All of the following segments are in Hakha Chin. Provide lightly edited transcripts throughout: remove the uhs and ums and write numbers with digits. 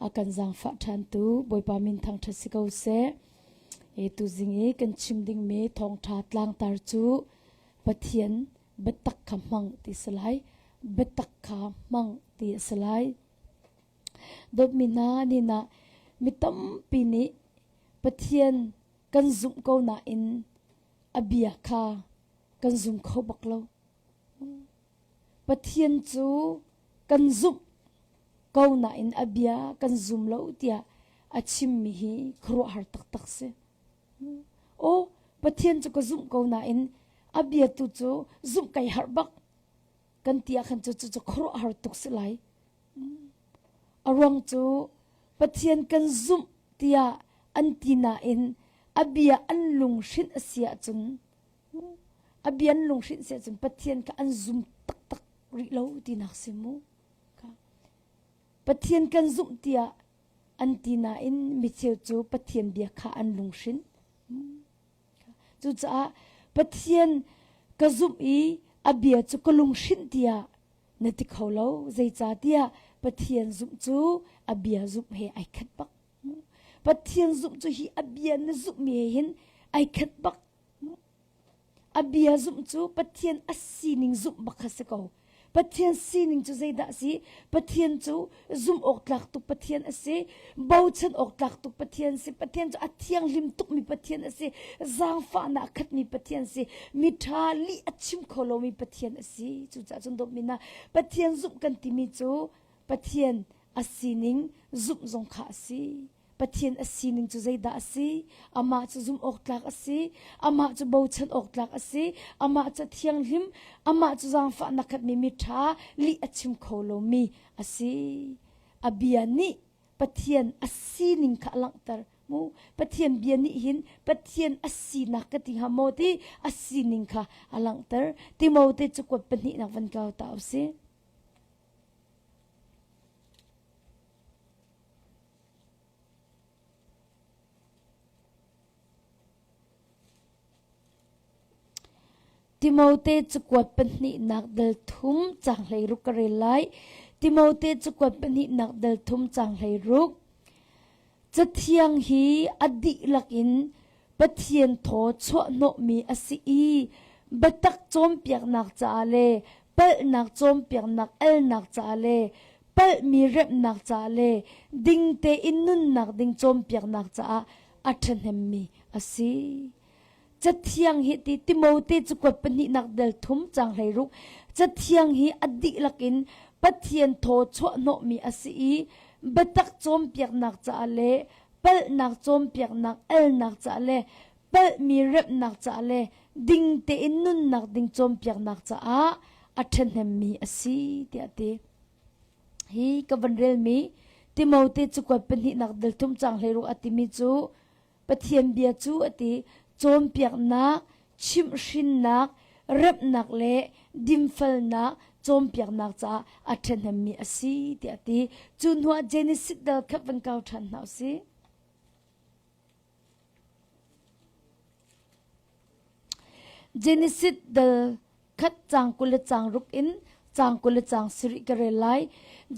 A kan zaangfah ṭhantu Bawipa min thangṭhat si ko seh. E tuzing i kan chim dingmi thawngṭha tlangtar cu Pathian biatak kha hmang ti si lai. Biatak kha hmang ti a si lai. Dawtmi hna nin ah mi tampi nih Pathian kan zumh ko nain a bia kha kan zum kho bak lo. Pathian cu kan zumh ko nain a bia kan zum lo tiah a chimmi hi khuaruahhar taktak si. Aw, Pathian cu ka zumh ko nain a bia tu cu zumh kai harh bak kan ti ah khan cu cu khuaruahhar tuk si lai. A ruang cu Pathian kan zumh tiah an ti nain a bia an lunghrinh a si ahcun a bia an lunghrinh si ahcun Pathian kha an zum taktak rih lo tinak si mu. Pathian kan zumh tiah an ti nain micheu cu Pathian bia kha an lunghrinh. Cucaah Pathian ka zumh i a bia cu ka lunghrinh tiah na ti kho lo. Zeicahtiah Pathian zumh cu a bia zumh he ai khat bak. Pathian zumh cu hi a bia na zumhmi he hin ai khat bak. A bia zumh cu Pathian a sining zumh bak kha si ko. Pathian sining cu zeidah a si? Pathian cu zumh awk tlak tuk Pathian a si. Bochan awk tlak tuk Pathian a si. Pathian cu a thianghlim tukmi Pathian a si. Zaangfahnak a khatmi Pathian a si. Miṭha lih a chim kho lomi Pathian a si. Cucaah cun dawtmi hna, Pathian zumh kan timi cu Pathian a sining zumh zong kha a si. Pathian a sining cu zeidah a si? Amah cu zumh awk tlak a si. Amah cu bochan awk tlak a si. Amah cu thianghlim. Amah cu zaangfahnak khatmi miṭha, lih a chim kho lomi a si. A bia nih Pathian a sining kha a langhter. Mu Pathian bia nih hin Pathian a sinak ka ti hnga maw ti a sining kha a langhter. Timote cakuat pahnihnak van kau ta usih. Timote cakuat pahnihnak dal thum caang 16 ka rel lai. Timote cakuat pahnihnak dal thum caang 16. Cathiang hi a dihlak in Pathian thaw chuahhnawhmi a si i biatak cawnpiaknak caah le palhnak cawnpiaknak alnak caah le palhmi remhnak caah le ding tein nunnak ding cawnpiaknak caah a ṭhahnemmi a si. Cathiang hi ti Timote cakuat pahnihnak del thum caang 16 Cathiang hi a dihlak in Pathian thaw chuahhnawhmi a si i biatak cawnpiaknak caah le palhnak cawnpiaknak alnak caah le palhmi remhnak caah le ding tein nunnak ding cawnpiaknak caah a ṭhahnemmi a si tiah a ti. Hi ka van relmi Timote cakuat pahnihnak dal thum caang 16 a timi cu Pathian bia cu a ti cawnpiaknak, chimhhrinnak, remhnak le dinfelnak cawnpiaknak caah a ṭhahnemmi a si tiah a ti. Cu hnuah Genesis dal kha van kau ṭhan hna usih. Genesis dal khat caang 20 le caang ruk in caang 20 le caang sarih ka rel lai.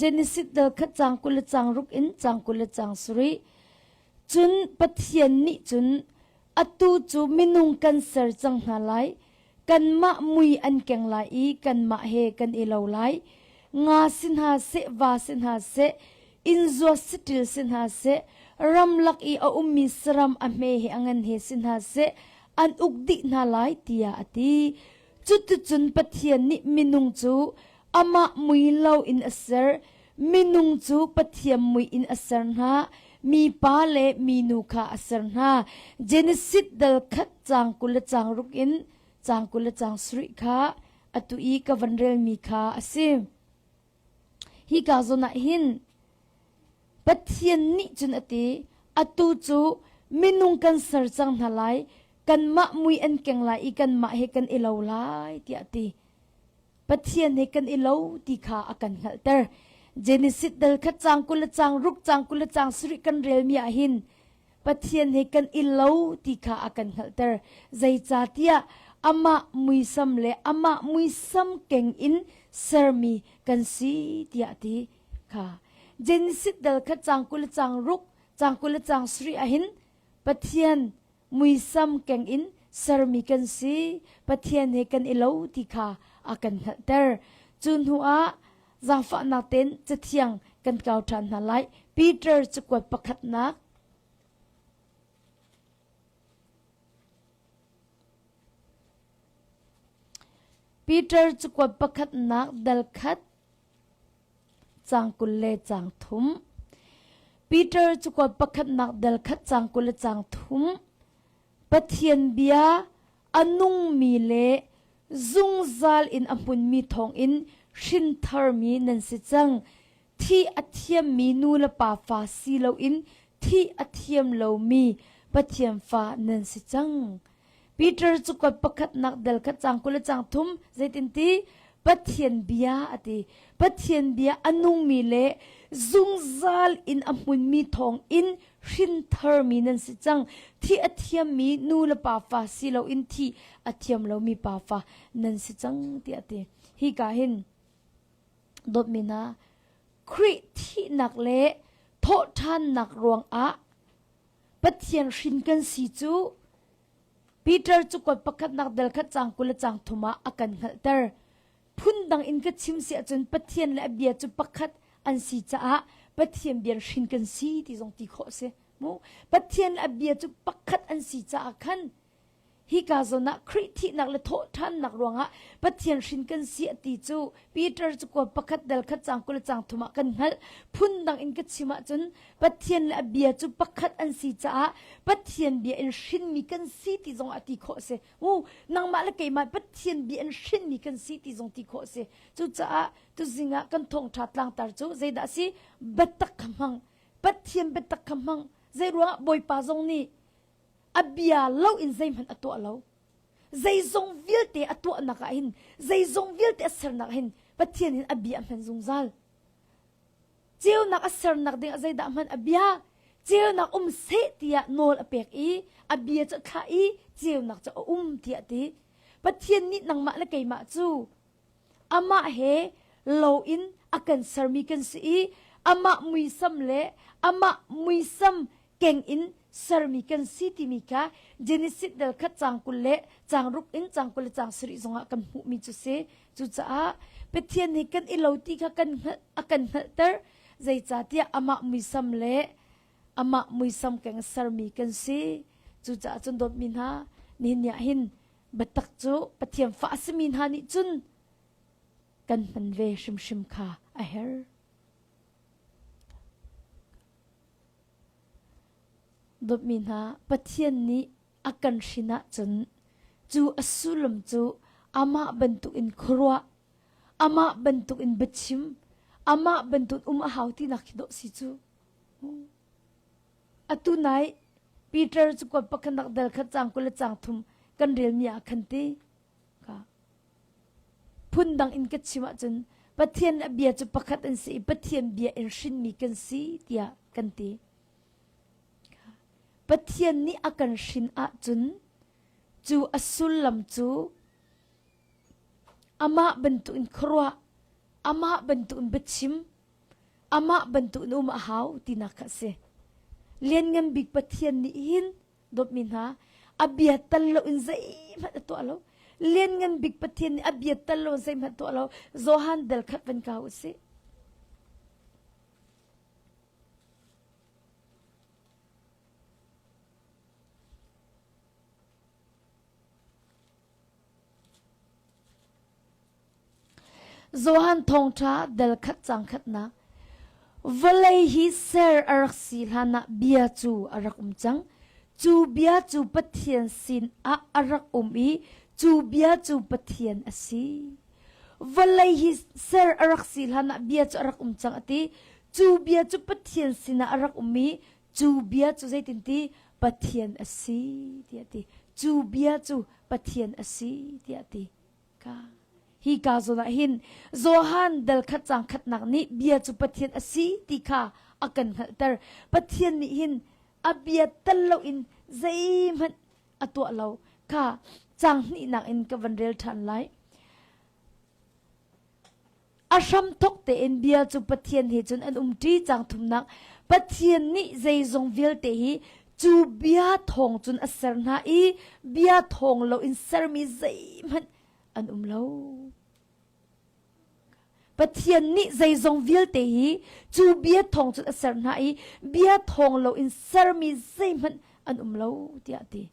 Genesis dal khat caang 20 le caang ruk in caang 20 le caang sarih. Cun Pathian nih cun atu cu minung kan ser cang hna lai. Kanmah mui an keng lai i kanmah he kan i lo lai. Nga si hna seh, va si hna seh, innzua saṭil si hna seh, ramlak i a ummi saram a hme he a ngan he si hna seh, an uk dih hna lai tiah a ti. Cuticun Pathian nih minung cu amah mui lo in a ser, minung cu Pathian mui in a ser hna, mipa le minu kha a ser hna. Genesis dal khat caang 20 le caang ruk in caang 20 le caang sarih kha atu i ka van relmi kha a si. Hika zawn ah hin Pathian nih cun a ti, atu cu minung kan ser cang hna lai, kanmah mui an keng lai i kanmah he kan i lo lai tiah a ti. Pathian he kan i lo ti kha a kan hngalhter. Genesis dal khat caang 20 le caang ruk caang 20 le caang sarih kan relmi ah hin Pathian he kan i lo ti kha a kan hngalhter. Zeicahtiah amah muisam le amah muisam keng in sermi kan si tiah a ti kha. Genesis dal khat cang 20 le cang ruk cang 20 le cang sarih ahhin Pathian muisam keng in sermi kan si. Pathian he kan i lo ti kha a kan hngalhter. Cu hnu ah zaangfahnak tein cathiang kan kau ṭhan hna lai. Peter cakuat pakhatnak Peter cakuat pakhatnak dal khat cang 20 le cang thum. Peter cakuat pakhatnak dal khat cang 20 le cang thum. Pathian bia a nungmi le zungzal in a hmunmi thawngin hrintharmi nan si cang. Thih a thiammi nu le pa fa si loin thih a thiam lomi Pathian fa nan si cang. Peter cu kuat pakhatnak dal khat cang 20 le cang thum zeitinti Pathian bia a ti. Pathian bia a nungmi le zungzal in a hmunmi thawng in hrintharmi nan si cang. Thih a thiammi nu le pa fa si loin thih a thiam lomi pa fa nan si cang tiah a ti. Hi ka hin dawtmi hna Khrih thihnak le thawhṭhannak ruangah Pathian hrin kan si cu Peter cu kuat pakhatnak dal khat cang 20 le cang thum ah a kan hngalhter. Phundang in ka chim si ahcun Pathian le a bia cu pakhat an si caah Pathian bia hrin kan si ti zong ti khawh a si. Mu Pathian le a bia cu pakhat an si caah khan Hika zawn ah Khrih thihnak le thawhṭhannak ruangah Pathian hrin kan si a ti cu Peter cu kua pakhat dal khat cang 20 le cang thum ah kan hngalh. Phundang in ka chim ahcun Pathian le a bia cu pakhat an si caah Pathian bia in hrinmi kan si ti zong ah ti khawh a si. U, nangmah le keimah Pathian bia in hrinmi kan si ti zong ti khawh a si. Cucaah tuzing ah kan thawngṭha tlangtar cu zeidah a si? Biatak kha hmang. Pathian biatak kha hmang. Zeiruangah Bawipa zong nih a bia lo in zeihmanh a tuah lo. Zeizong vialte a tuahnak ah hin, zeizong vialte a sernak ah hin Pathian hin a bia a hman zungzal. Ceunak a sernak ding ah zeidah hman a bia? Ceunak um seh tiah nawl a pek i a bia cu a thlah i ceunak cu a um tiah a ti. Pathian nih nangmah le keimah cu amah he lo in a kan sermi kan si i amah muisam le amah muisam keng in sermi kan si timi kha Genesis dal khat cang 20 le cang ruk in cang 20 le cang sarih zongah kan hmuhmi cu si. Cucaah Pathian nih kan i lo ti kha kan hngalh a kan hngalhter zeicahtiah amah muisam le amah muisam keng sermi kan si. Cucaah cun dawtmi hna nihin ni ah hin biatak cu Pathian fa a simi hna nih cun kan hman ve hrimhrim kha a herh. Dawtmi hna, Pathian nih a kan hrin ahcun cu a sullam cu amah bantukin khuaruah, amah bantukin biachim, amah bantukin um a hau tinak khi dawh si cu. Atu nai Peter cu kuat pakhatnak dal khat cang 20 le cang thum kan relmi ah khan ti ka phundang in ka chim ahcun Pathian a bia cu pakhat an si i Pathian bia in hrinmi kan si tiah kan ti. Pathian nih a kan hrin ahcun cu a sullam cu amah bantukin khuaruah, amah bantukin biachim, amah bantukin um a hau tinak kha a si. Lianngan bik Pathian nih hin dawtmi hna a bia tal lo in zeihmanh a tuah lo. Lianngan bik Pathian nih a bia tal lo in zeihmanh tuah lo. Johan del khat van kau u sih. Johan thawngṭha dal khat cang khatnak Vawlei hi ser a rak si hlanah bia cu a rak um cang. Cu bia cu Pathian sinah a rak um i cu bia cu Pathian a si. Vawlei hi ser a rak si hlanah bia cu a rak um cang a ti. Cu bia cu Pathian sinah a rak um i cu bia cu zeitinti Pathian a si tiah a ti. Cu bia cu Pathian a si tiah a ti. Ka hi ka zawn ah hin Johan dal khat cang khatnak nih bia cu Pathian a si ti kha a kan hngalhter. Pathian nih hin a bia tal loin zeihmanh a tuah lo kha cang hnihnak in ka van rel ṭhan lai. A hramthawk tein bia cu Pathian he cun an umṭi cang thumnak Pathian nih zeizong vialte hi cu bia thawng cun a ser hna i bia thawng loin sermi zeihmanh an um lo. Pathian nih zeizong vialte hi cu bia thawng cun a ser hna i bia thawng loin sermi zeihmanh an um lo tiah a ti.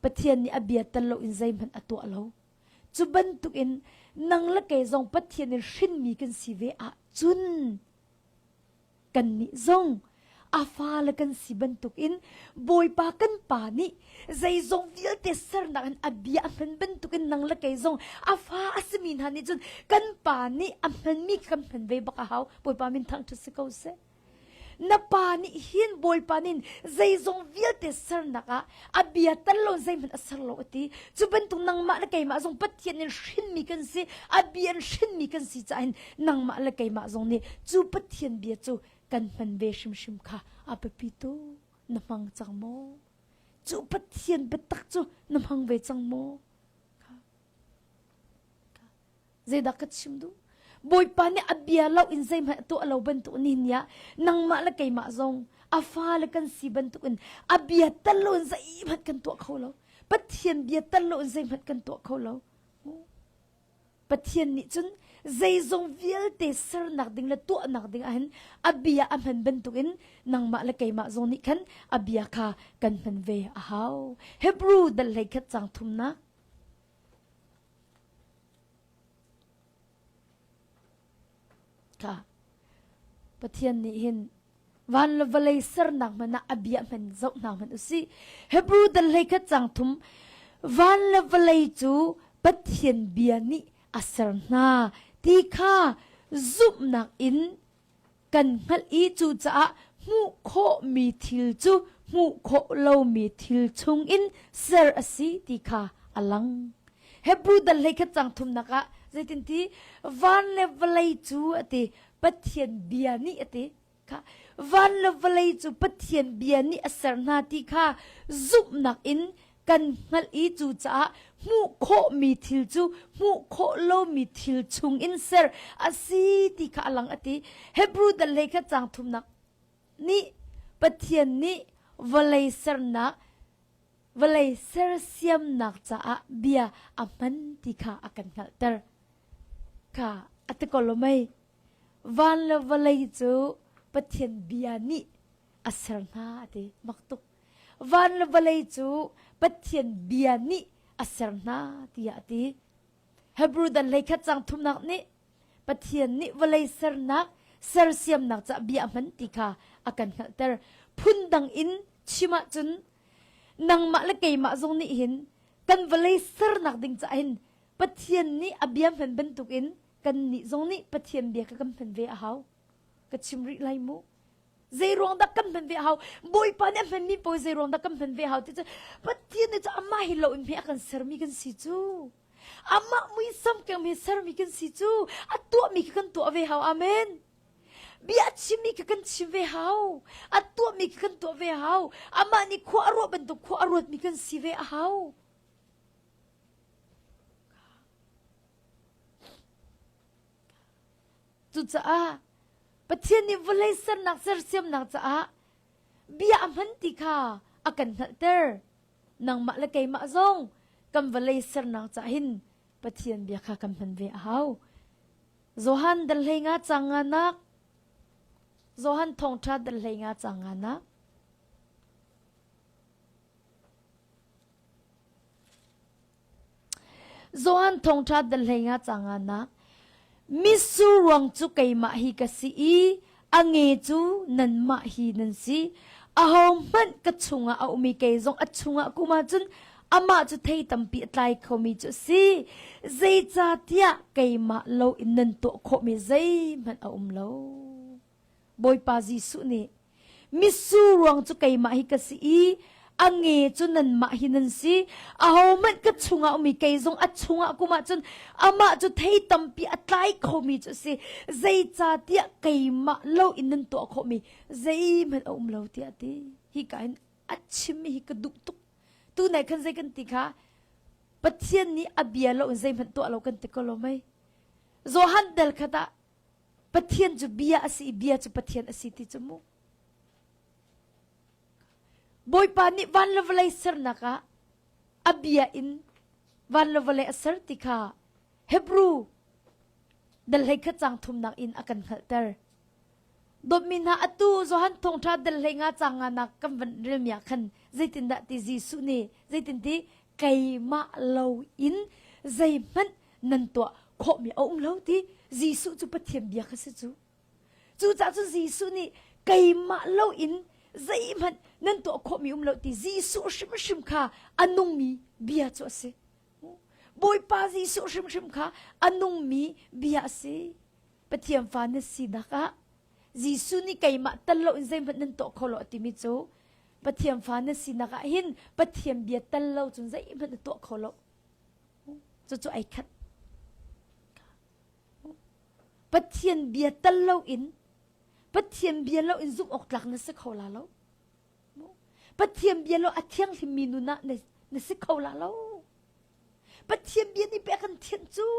Pathian nih a bia tel loin zeihmanh a tuah lo. Cu bantukin nang le kei zong Pathian in hrinmi kan si ve ahcun kannih zong a fale kan si bantukin Bawipa kan Pa nih zeizong vialte sernak in a bia a hman bantukin nang le kei zong a fa a simi hna nih cun kan Pa nih a hmanmi kan hman ve bak a hau. Bawipa min thangṭhat si ko seh. Na pa nih hin Bawipa nih zeizong vialte sernak ah a bia tal lo zeihmanh a ser lo a ti. Cu bantuk nangmah le keimah zong Pathian in hrinmi kan si, a bia in hrinmi kan si caah hin nangmah le keimah zong nih cu Pathian bia cu kan hman ve hrimhrim kha a biapi tuk. Na hmang cang maw? Cu Pathian biatak cu na hmang ve cang maw? Zeidah ka chim duh? Bawipa nih a bia lo in zeihmanh a tuah lo bantuk ni ni ah nangmah le keimah zong a fale kan si bantukin a bia tel lo in zeihmanh kan tuah kho lo. Pathian bia tel lo in zeihmanh kan tuah kho lo. Pathian nih cun zeizong vialte sernak ding le tuahnak ding ahhin a bia a hman bantukin nangmah le keimah zong nih khan a bia kha kan hman ve a hau. Hebrew dal hlei khat cang thumnak Ka Pathian nih hin van le vawlei sernak hmanh ah a bia hman zoh hna hmanh usih. Hebrew dal hlei khat cang thum van le vawlei cu Pathian bia nih a ser hna ti kha zumhnak in kan hngalh i cucaah hmuh khawhmi thil cu hmuh khawh lomi thil chungin ser a si ti kha a lang. Hebrew dal hlei khat cang thumnak ah zeitinti van le vawlei cu a ti Pathian bia nih a ti kha van le vawlei cu Pathian bia nih a ser hna ti kha zumhnak in kan hngalh i cucaah hmuh khawhmi thil cu hmuh khawh lomi thil chungin ser a si ti kha a lang a ti. Hebrew dal hlei khat caang thumnak nih Pathian nih vawlei sernak vawlei sersiamnak caah bia a hman ti kha a kan hngalhter. Kha a ti ko lo mei? Van le vawlei cu Pathian bia nih a ser hna a ti. Mak tuk. Van le vawlei cu Pathian bia nih a ser hna tiah a ti. Hebrew dan hleikhat cang thumnak nih Pathian nih vawlei sernak sersiamnak caah bia a hman ti kha a kan hngalhter. Phundang in chim ahcun nangmah le keimah zong nih hin kan vawlei sernak ding caah hin Pathian nih a bia hman bantukin kannih zong nih Pathian bia kha kan hman ve a hau. Ka chim rih lai mu. Zei ruang dah kan hman ve hau? Bawipa nih a hmanmi pawl zei ruang dah kan hman ve hau ti cu Pathian nih cu amah hi lo in hme a kan sermi kan si cu. Amah muisam keng he sermi kan si cu. A tuahmi kha kan tuah ve hau. Amen. Bia a chimmi kha kan chim ve hau. A tuahmi kha kan tuah ve hau. Amah nih khua a ruah bantuk khua a ruatmi kan si ve a hau. Cucaah Pathian nih vawlei sernak sersiamnak caah bia a hman ti kha a kan hngalhter. Nangmah le keimah zong kan vawlei sernak caah hin Pathian bia kha kan hman ve a hau. Johan dal hlei nga cang nga nak Johan thawngṭha dal hlei nga cang nga nak Johan thawngṭha dal hlei nga cang nga nak Mitsur ruang cu keimah hi ka si i a nge cu nanmah hi nan si. Ahohmanh ka chungah a um i kei zong a chungah kum ahcun amah cu thei tampi a tlai khomi cu a si. Zeicahtiah keimah loin nan tuah khawhmi zeihmanh a um lo. Bawipa Jesuh nih mitsur ruang cu keimah hi ka si i a nge cu nanmah hi nan si. Ahohmanh ka chungah um i kei zong a chungah kum ahcun amah cu thei tampi a tlai khomi cu a si. Zeicahtiah keimah lo in nan tuah khawhmi zeihmanh a um lo tiah a ti. Hika hin a chimmi hi ka duh tuk. Tunai khan zei kan ti kha Pathian nih a bia lo in zeihmanh tuah lo kan ti ko lo mei? Johan del khat ah Pathian cu bia a si i bia cu Pathian a si ti cu mu. Bawipa nih van le vawlei sernak ah a bia in van le vawlei a ser ti kha Hebrew dal hlei khat cang thumnak in a kan hngalhter. Dawtmi hna atu Johan thawngṭha dal hlei nga cang nga nak kan van relmi ah khan zeitindah ti Jesuh nih zeitin ti keimah lo in zeihmanh nan tuah khawhmi a um lo ti Jesuh cu Pathian bia kha si cu. Cucaah cun Jesuh nih keimah lo in zeihmanh nan tuah khawhmi um lo ti Jesuh hrimhrim kha a nungmi bia cu a si. Bawipa Jesuh hrimhrim kha a nungmi bia a si. Pathian fa na sinak ah Jesuh nih keimah tal lo in zeihmanh nan tuah kho lo a timi cu Pathian fa na sinak ah hin Pathian bia tal lo cun zeihmanh na tuah kho lo. Cucu ai khat. Pathian bia tal lo in Pathian bia lo in zumh awk tlak na si kho la lo. Pathian bia lo a thianghlimmi nun ah na si kho la lo. Pathian bia nih pek kan thianh cu.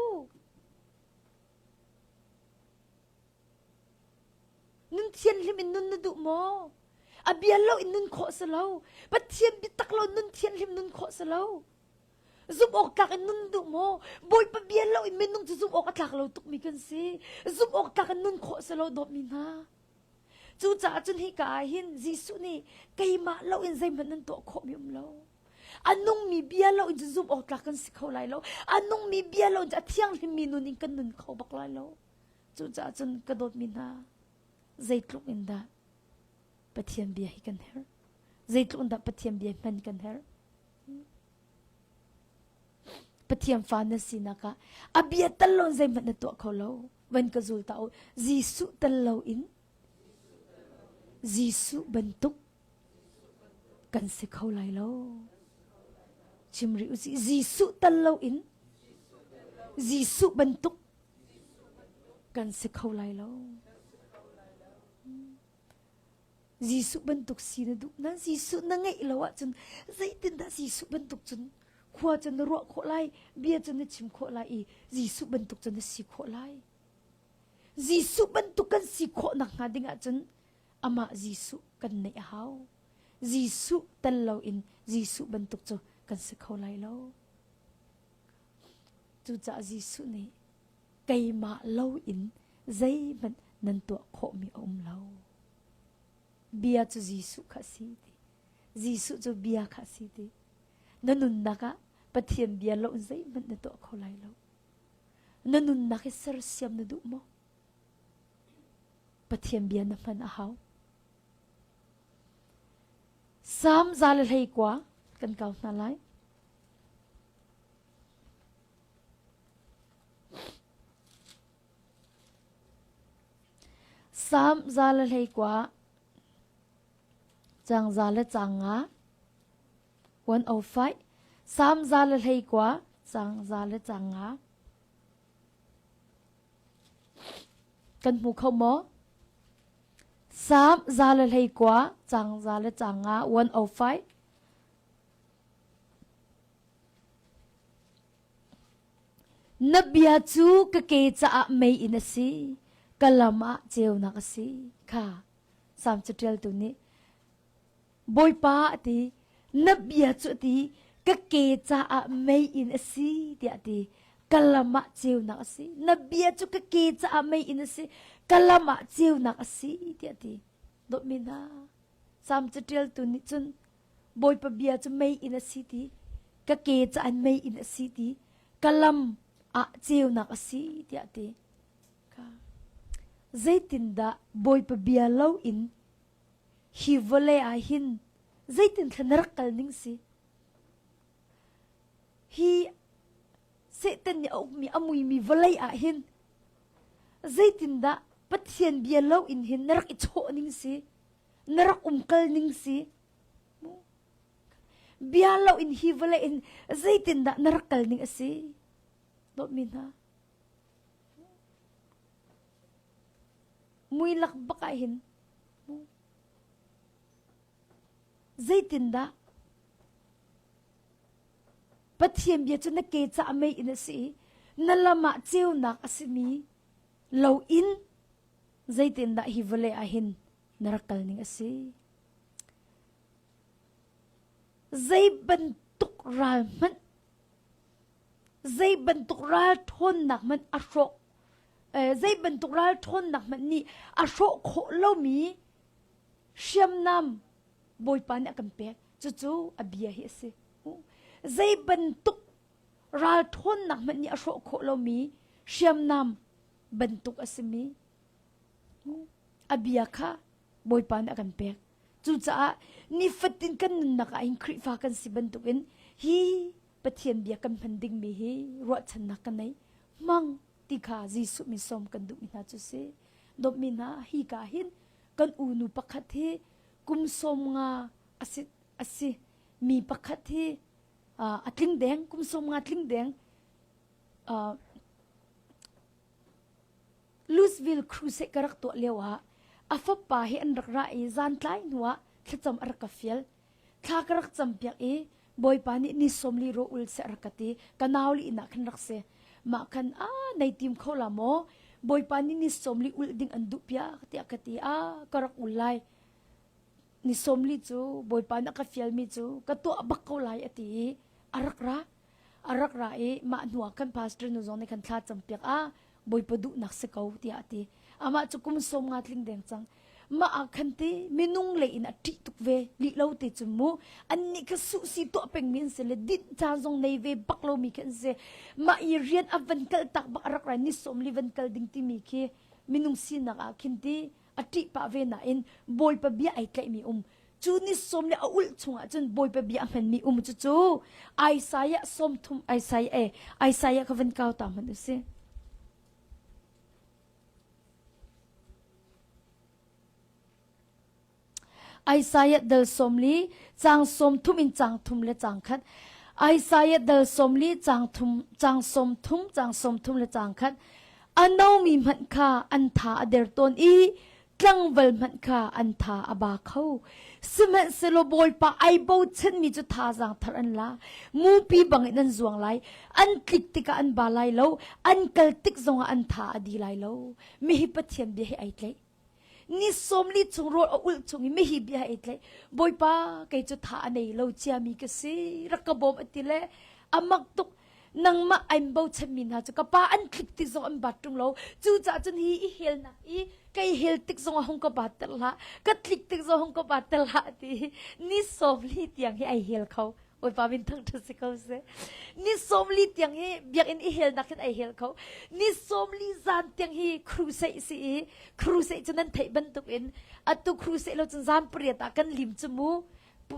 Nun thianhlim in nun na duh maw? A bia lo in nun khawh si lo. Pathian biatak lo nun thianhlim nun khawh si lo. Zumh awk tlak in nun duh maw? Bawipa bia lo in minung cu zumh awk a tlak lo tukmi kan si. Zumh awk tlak in nun khawh si lo dawtmi hna. Cucaah cun hika ah hin Jesuh nih keimah lo in zeihmanh nan tuah khawhmi um lo. A nungmi bia lo in cun zumh awk tlak kan si kho lai lo. A nungmi bia lo in cun a thianghlimmi nun in kan nun kho bak lai lo. Cucaah cun ka dawtmi hna, zeitluk in dah Pathian bia hi kan herh? Zeitluk in dah Pathian bia hman kan herh? Pathian fa na sinak ah a bia tal lo in zeihmanh na tuah kho lo. Van ka zul ta u. Jesuh tal lo in Jesuh bantuk kan si kho lai lo. Chim rih usih. Jesuh tal lo in Jesuh bantuk kan si kho lai lo. Jesuh bantuk si na duh na Jesuh na ngeih lo ahcun zeitindah Jesuh bantuk cun khua cu na ruah khawh lai bia cu na chim khawh lai i Jesuh bantuk cu na si khawh lai Jesuh bantuk kan si khawh nak hnga ding ahcun amah Jesuh kan neih a hau Jesuh tel loin Jesuh bantuk cu kan si kho lai lo cucaah Jesuh nih keimah loin zeihmanh nan tuah khawhmi a um lo. Bia cu Jesuh kha a si ti. Jesuh cu bia kha a si ti. Na nunnak ah Pathian bia lo in zeihmanh na tuah kho lai lo. Na nunnak hi sersiam na duh maw? Pathian bia na hman a hau. Salm 121 kan kau hna lai. Salm 121 cang za le cang nga 105 Salm 121 cang za le cang nga Kan hmu kho maw? Salm 121 cang za le cang nga 105 Na bia cu ka ke caah meiinn a si, ka lam ah ceunak a si. Kha Salm caṭialtu nih Bawipa a ti, na bia cu a ti, ka ke caah meiinn a si tiah a ti. Ka lam ah ceunak a si. Na bia cu ka ke caah meiinn a si, ka lam ah ceunak a si tiah a ti. Dawtmi hna, Salm caṭialtu nih cun Bawipa bia cu meiinn a si ti, ka ke ca in meiinn a si ti, ka lam ah ceunak a si tiah a ti. Zeitindah Bawipa bia loin hi vawlei ah hin zeitin thla na rak kal ning si? Hi Satan nih a ukmi a muimi vawlei ah hin zeitindah Pathian bia loin hin na rak i chawh ning si? Na rak umkal ning si? Bia lo in hi vawlei in zeitindah na rak kal ning a si? Dawtmi hna. Mui lak bak ah hin zeitindah Pathian bia cu na ke caah mei in a si i. Na lam ah ceunak a simi lo in zeitindah hi vawlei ah hin na rak kal ning a si? Zei bantuk ral hmanh zei bantuk ral ṭhawnnak hmanh a hrawk zei bantuk ral ṭhawnnak hmanh nih a hrawh khawh lomi hriamnam Bawipa nih a kan pek. Cucu a bia hi a si. Zei bantuk ral ṭhawnnak hmanh nih a hrawh khawh lomi hriamnam bantuk a simi a bia kha Bawipa nih a kan pek. Cucaah nifatin kan nunnak ah hin Khrihfa kan si bantukin hi Pathian bia kan hman dingmi hi ruahchannak ka nei. Hmang ti kha Jesuh min sawm kan duhmi hna cu si. Dawtmi hna hi ka hin kan unu pakhat hi kum sawm nga a si, a si mi pakhat hi uh, a tling deng kum sawm nga tling deng uh, Louisville Crusade ka rak tuah lio ah a fapa hi an rak ra i zan tlai hnu ah thlacam a rak ka fial. Thla ka rak cam piak i Bawipa nih ni sawmli ro ul seh a rak ka ti. Ka nau li inn ah khan rak si. Mah khan a nei tim kho la maw? Bawipa nih ni sawmli ul ding an duh piak tiah ka ti. A ka rak ul lai. Ni sawmli cu Bawipa nih a ka fialmi cu ka tuah bak ko lai a ti i a rak ra. A rak ra i mah hnuah khan pastor nu zong nih khan thla campiak a Bawipa duhnak si ko tiah a ti. Amah cu kum sawm nga tling deng cang. Mah ah khan ti minung lei in a ṭih tuk ve lih lo te cu mu annih kha suhsi tuah pengmi an si le dinh caan zong nei ve bak lomi khi an si. Mah i rian a van kal tak bak a rak rai ni sawm li van kal ding timi khi minung sinak ah khin ti a ṭih pah ve nain Bawipa bia ai tlaihmi um cu ni sawm le a ulh chungah cun Bawipa bia a hmanmi um cucu Isaiah sawmthum Isaiah eh Isaiah kha van kau ta hmanh u si. Isaiah dal sawmli cang sawmthum in cang thum le cang khat Isaiah dal sawmli cang thum cang sawmthum cang sawmthum le cang khat a nomi hmanh kha an tha a der tawn i tlangval hmanh kha an tha a ba kho. Sihmanhsehlaw Bawipa ai bochanmi cu thazaang thar an la. Mupi bangin an zuang lai. An tlik tikah an ba lai lo. An kal tik zongah an tha a di lai lo. Mihi Pathian bia hi ai tlaih. Ni sawmli chung rawl a ulh chung i mihi bia ai tlaih. Bawipa kei cu tha a nei lo ciami ka si. Rak ka bawm a ti le a mak tuk. Nangmah an bochanmi hna cu ka pa an tlik tik zong an bat ṭung lo. Cucaah cun hi i helnak i kei hel tik zong ah hung ka bat ter hlah, ka tlik tik zong hung ka bat ter hlah ti ni sawmli tiang hi ai hel kho. Bawipa min thangṭhat si ko seh. Ni sawmli tiang hi biakinn i helnak hin ai hel kho. Ni sawmli zan tiang hi crusade si i crusade cu nan theih bantuk in atu crusade lo cun zan pariat ah kan lim cu mu.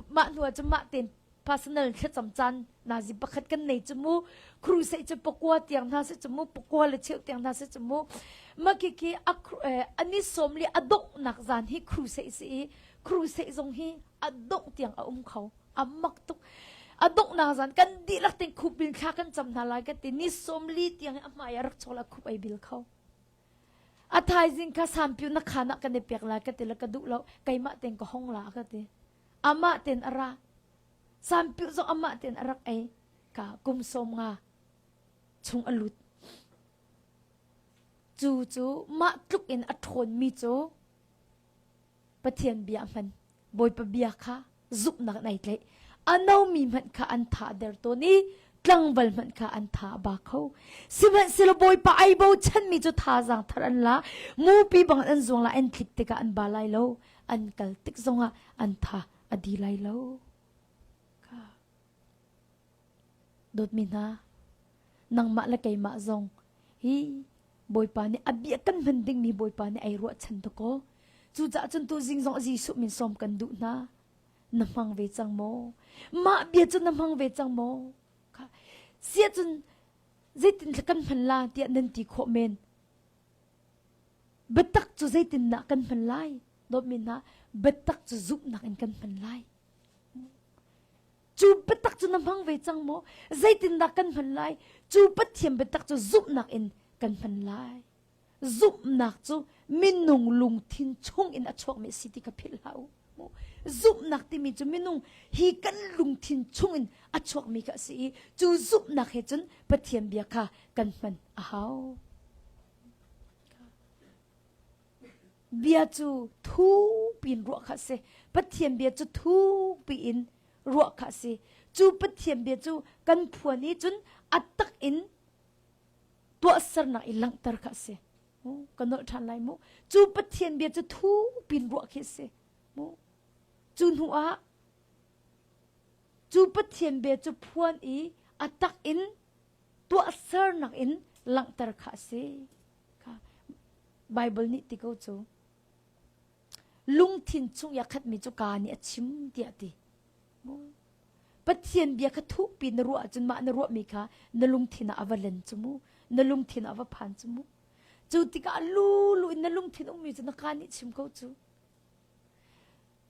Mah hnu ah cun mah tein personal thlacam caan nazi pakhat kan nei cu mu crusade cu pakua tiang hna si cu mu pakua le cheu tiang hna si cu mu ma khi khi ani som li a donghnak zan hi crusade si i crusade zong hi a dongh tiang a um kho a mak tuk a donghnak zan kan dihlak ten khupin thla kan cam hna lai ka ti ni som li tiang a hmai a rak chol a khup ai bil kho a thaizing kha sampiu na khan ah kan i pek lai ka ti la ka duh lo keimah ten ka hong la ka ti amah ten a ra sampiu zong amah ten a rak ei ka kum sawm nga chung a lut cu cu mah tluk in a ṭhawn mi cu Pathian bia hman Bawipa bia kha zumhnak in ai tlaih a nomi hmanh kha an tha der tawn i tlangval hmanh kha an tha a ba kho sihmanhsehlaw Bawipa ai bochanmi cu thazaang thar an la mupi bang an zuang la an tlik tikah an ba lai lo an kal tik zongah an tha a di lai lo. Ka dawtmi hna, nangmah le keimah zong hi Bawipa nih a bia kan hman dingmi Bawipa nih ai ruahchan dakaw. Cucaah cun tu zing zong Jesuh min sawm kan duh hna. Na hmang ve cang maw? Mah bia cu na hmang ve cang maw? Kha sia cun zeitin kan hman la tiah nan ti khawh men. Biatak cu zeitindah kan hman lai? Dawtmi hna, biatak cu zumhnak in kan hman lai. Cu biatak cu na hmang ve cang maw? Zeitindah kan hman lai? Cu Pathian biatak cu zumhnak in kan hman lai. Zumhnak cu minung lungthin chung in a chuakmi a si ti kha philh hlah u. Zumhnak timi cu minung hi kan lungthin chung in a chuakmi kha a si i cu zumhnak he cun Pathian bia kha kan hman a hau. Bia cu thukpi in ruah kha a si. Pathian bia cu thukpi in ruah kha a si. Cu Pathian bia cu kan phuan i cun a tak in tuahsernak i langhter kha a si. Ka nolh ṭhan lai mu. Cu Pathian bia cu thukpi in ruah khi a si. Mu. Cu hnu ah cu Pathian bia cu phuan i a tak in tuahsernak in langhter kha a si. Kha Bible nih ti ko cu lungthin chung i a khatmi cu kaa nih a chim tiah a ti. Pathian bia kha thukpi na ruah ahcun mah na ruahmi kha na lungthin ah a va len cu mu. Na lungthin ah a va phan cu mu. Cu tikah lulu in na lungthin ummi cu na kaa nih chim ko cu.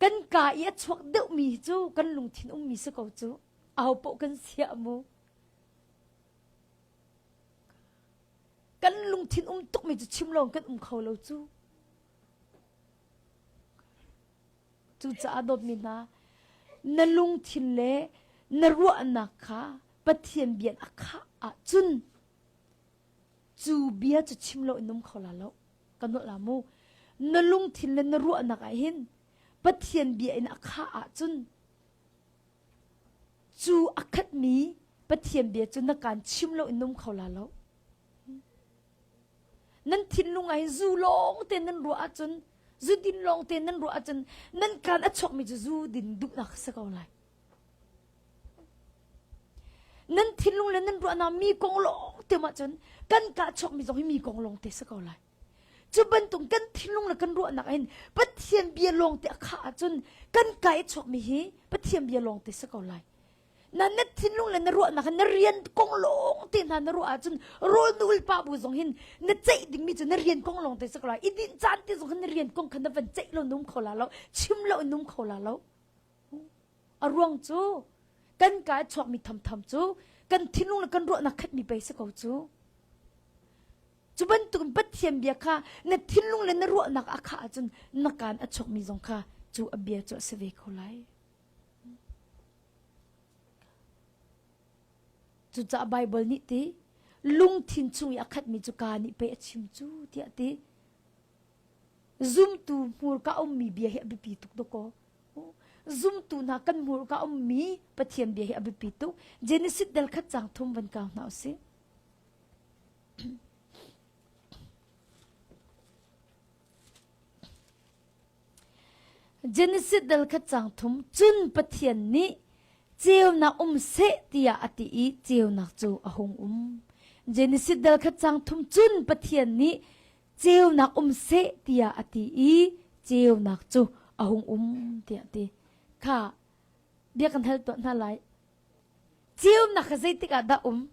Kan kaa i a chuak deuhmi cu kan lungthin ummi si ko cu. Aho paoh kan siah mu. Kan lungthin um tukmi cu chim lo kan um kho lo cu. Cucaah dawtmi hna, na lungthin le na ruahnak kha Pathian bia a khah ahcun cu bia cu chim lo in um kho la lo. Ka nolh la mu. Na lungthin le na ruahnak ah hin Pathian bia in a khah ahcun Cu a khatmi Pathian bia cu na kaan chim lo in um kho la lo. Nan thinlung ah hin zu lawng te nan ruah ahcun, zu din lawng te nan ruah ahcun, nan kaan a chuakmi cu zu din duhnak a si ko lai. Nan thinlung le nan ruahnak mi kong lawng te ahcun kan ka chuakmi zong hi mi kong lawng te si ko lai. Cu bantuk kan thinlung le kan ruahnak hin Pathian bia lawng te a khah ahcun kan ka i chuakmi hi Pathian bia lawng te si ko lai. Na na thinlung le na ruahnak na rian kong lawng te hna na ruah ahcun rawl na ul pa bu zong hin na ceih dingmi cu na rian kong lawng te si ko lai. I dinh caan te zong hin na rian kong kha na van ceih lo num kho la lo, chim lo num kho la lo. A ruang cu kan ka i chuakmi thamtham cu kan thinlung le kan ruahnak khatmi pei si ko cu. Cu bantukin Pathian bia kha na thinlung le na ruahnak a khah ahcun na kaan a chuakmi zong kha cu a bia cu a si ve ko lai. Cucaah Baibal nih ti lungthin chung i a khatmi cu kaa nih pei a chim cu tiah ti. Zumtu hmurka ummi bia hi a biapi tuk dawkaw. Zumtu hna kan hmurka ummi Pathian bia hi a biapi tuk. Genesis del khat cang thum van kau hna usih. Genesis dal khat cang thum cun Pathian nih ceunak um seh tiah a ti i ceunak cu a hung um. Genesis dal khat cang thum cun Pathian nih ceunak um seh tiah a ti i ceunak cu a hung um tiah a ti. Kha bia kan hal tuah hna lai. Ceunak kha zeitik ah dah um?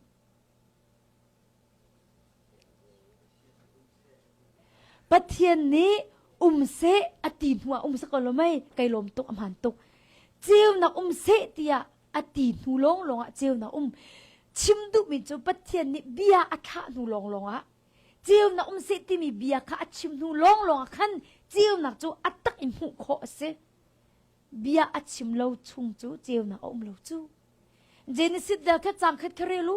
Pathian nih um seh a ti hnu ah um seh ko lo mei kai lawm tuk a hmaan tuk. Ceunak um seh tiah a ti hnu lawnglawng ah ceunak um. Chim duhmi cu Pathian nih bia a thlah hnu lawnglawng ah ceunak um seh timi bia kha a chim hnu lawnglawng ah khan ceunak cu a tak in hmuh khawh a si. Bia a chim lo chung cu ceunak a um lo cu. Genesis dal kha cang khat kha rel u.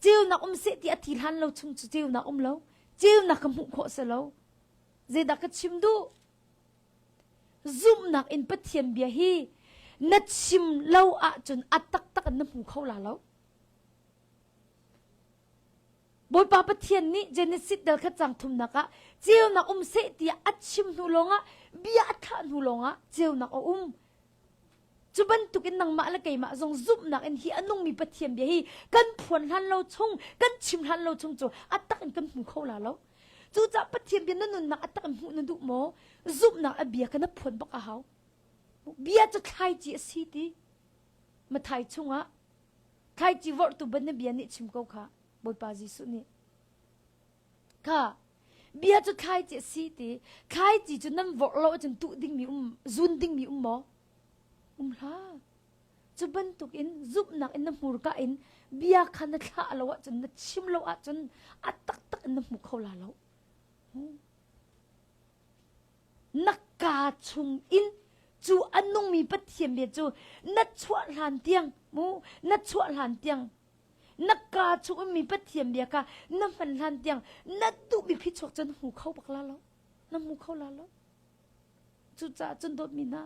Ceunak um seh ti a ti hlan lo chung cu ceunak um lo. Ceunak ka hmuh khawh si lo. Zeidah ka chim duh? Zumhnak in Pathian bia hi na chim lo ahcun a taktak in na hmu kho la lo. Bawipa Pathian nih Genesis dal khat cang thumnak ah ceunak um seh tiah a chim hnu lawngah bia a thlah hnu lawngah ceunak a um. Cu bantukin nangmah le keimah zong zumhnak in hi a nungmi Pathian bia hi kan phuan hlan lo chung, kan chim hlan lo chung cu a tak in kan hmu kho la lo. Cucaah Pathian bia na nunnak a tak in hmuh na duh maw? Zumhnak a bia kha na phuan bak a hau. Bia cu thlaici a si ti. Mathai chungah thlaici vorhtu ban na bia nih chim ko kha Bawipa Jesuh nih. Kha bia cu thlaici a si ti thlaici cu nan vorh lo ahcun tuh dingmi um zun dingmi um maw um hlah cu bantuk in zumhnak in na hmurka in bia kha na thlah lo ahcun na chim lo ahcun a taktak in na hmu kho la lo. Na kaa chung in cu a nungmi Pathian bia cu na chuah hlan tiang mu na chuah hlan tiang na kaa chung ummi Pathian bia kha na hman hlan tiang na duhmi phichuak cu na hmu kho bak la lo na hmu kho la lo cucaah cun dawtmi hna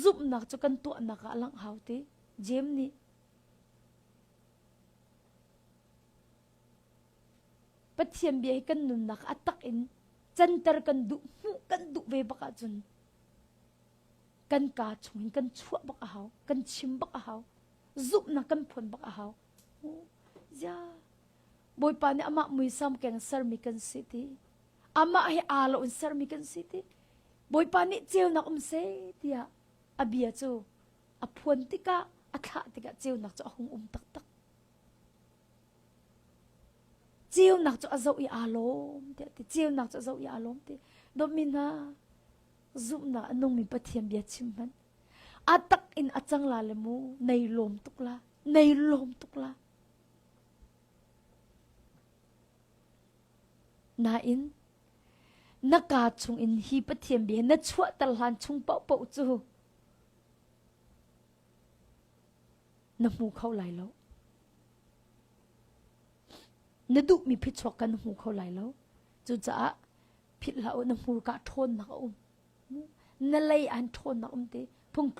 zumhnak cu kan tuahnak ah a langh hau ti Jeim nih Pathian bia hi kan nunnak a tak in canter kan duh hmuh kan duh ve bak ahcun kan kaa chung in kan chuah bak a hau kan chim bak a hau zumhnak kan phuan bak a hau zia Bawipa nih amah muisam keng sermi kan si ti amah he aa lo in sermi kan si ti Bawipa nih ceunak um seh tiah a bia cu a phuan tikah a thlah tikah ceunak cu a hung um taktak Ceunak cu a zoh i aa lawm tiah ti. Ceunak cu a zoh i aa lawm ti. Dawtmi hna, zumhnak a nungmi Pathian bia chim hmanh. A tak in a cang la le mu, nei lawm tuk la, nei lawm tuk la. Nain, na kaa chung in hi Pathian bia na chuahter hlan chung paohpaoh cu na hmu kho lai lo. Na duhmi phichuak kan hmu kho lai lo. Cucaah philh hlah u na hmurka ṭhawnnak a um. Na lei ah hin ṭhawnnak um ti. Phung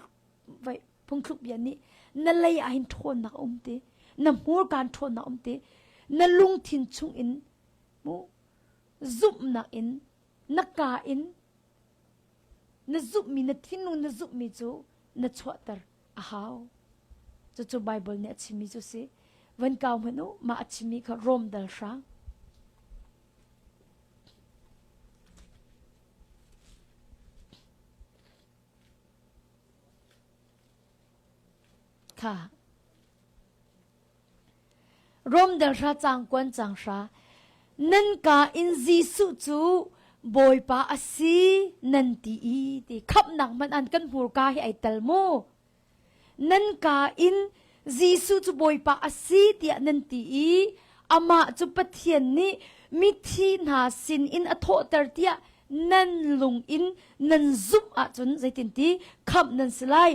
vai phungthluk bia nih na lei ah hin ṭhawnnak a um ti. Na hmurka in ṭhawnnak um ti. Na lungthin chung in mu zumhnak in na kaa in na zumhmi na thinlung na zumhmi cu na chuahter a hau. Cucu Bible nih a chimmi cu si. Van kau hmanh u, mah a chimmi kha Rom dal hrang. Kha. Rom dal hra cang kuan cang hra. Nan ka in Jesuh cu Bawipa a si nan ti i ti khamhnak hmanh an kan hmurka hi ai tel mu. Nan ka in Jesuh cu Bawipa a si tiah nan ti i amah cu Pathian nih mithi hna sin in a thawhter tiah nan lung in nan zumh ahcun zeitinti khamh nan si lai.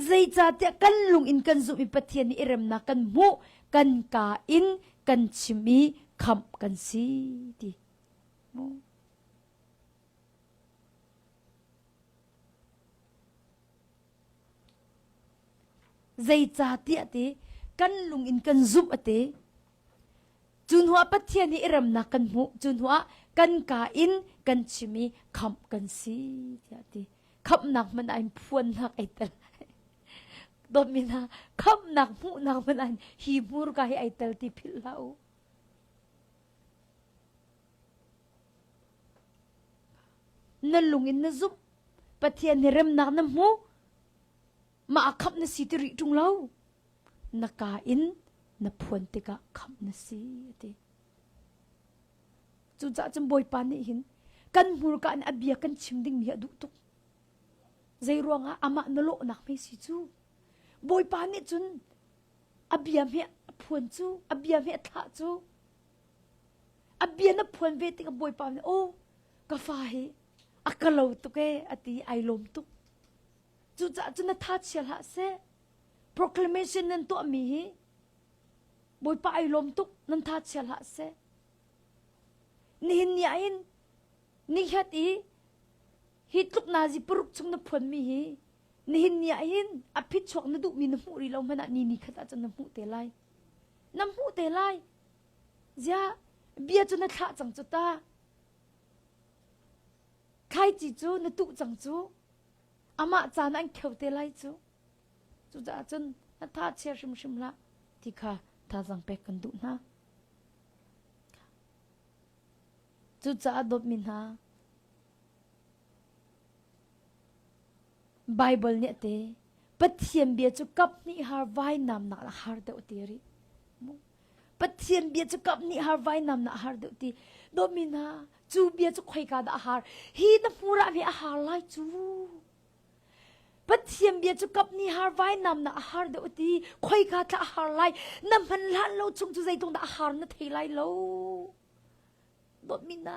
Zeicahtiah kan lung in kan zumh i Pathian nih i remnak kan hmuh, kan kaa in kan chim i khamh kan si ti. Zeicahtiah ti kan lung in kan zumh a ti. Cu hnuah Pathian hi i remnak kan hmuh. Cu hnuah kan kaa in kan chim i khamh kan si tiah a ti. Khamhnak hmanh ah in phuannak ai tel. Dawtmi hna, khamhnak hmuhnak hmanh ah hi hmurka hi ai tel ti philh hlah u. Na lung in na zumh. Pathian hi remnak na hmu. Mah ah khamh na si ti rih ṭung lo. Na kaa in na phuan tikah khamh na si a ti. Cucaah cun Bawipa nih hin kan hmurka in a bia kan chim dingmi hi a duh tuk. Zei ruangah amah na lawhnak hme si cu. Bawipa nih cun a bia hme a phuan cu, a bia hme a thlah cu. A bia na phuan ve tikah Bawipa nih, "Oh, ka fa hi a ka lo tuk ee," a ti ai lawm tuk. Cucaah cun na tha chia hlah seh. Proclamation nan tuahmi hi Bawipa ai lawm tuk nan tha chia hlah seh. Nihin ni ah hin nikhat i hi tluk nazi paruk chung na phuanmi hi nihin ni ah hin a phichuak na duhmi na hmuh rih lo hmanh ah ni ni khat ah cun na hmuh te lai. Na hmuh te lai. Ziah bia cu na thlah cang cu ta. Thlaici cu na tuh cang cu. Amah caan an kheu te lai cu. Cucaah cun na tha chia hrimhrim hlah ti kha thazaang pek kan duh hna. Cucaah dawtmi hna, Baibal nih a ti, Pathian bia cu kap hnih har vainamnak a har deuh ti rih. Pathian bia cu kap hnih har vainamnak a har deuh ti. Dawtmi hna, cu bia cu khoika dah a har? Hi na hmur ah a har lai cu. Pathian bia cu kap nih har vainamnak a har deuh ti. Khoika tla a har lai? Na hman hlan lo chung cu zeitlung dah a har na thei lai lo. Dawtmi hna,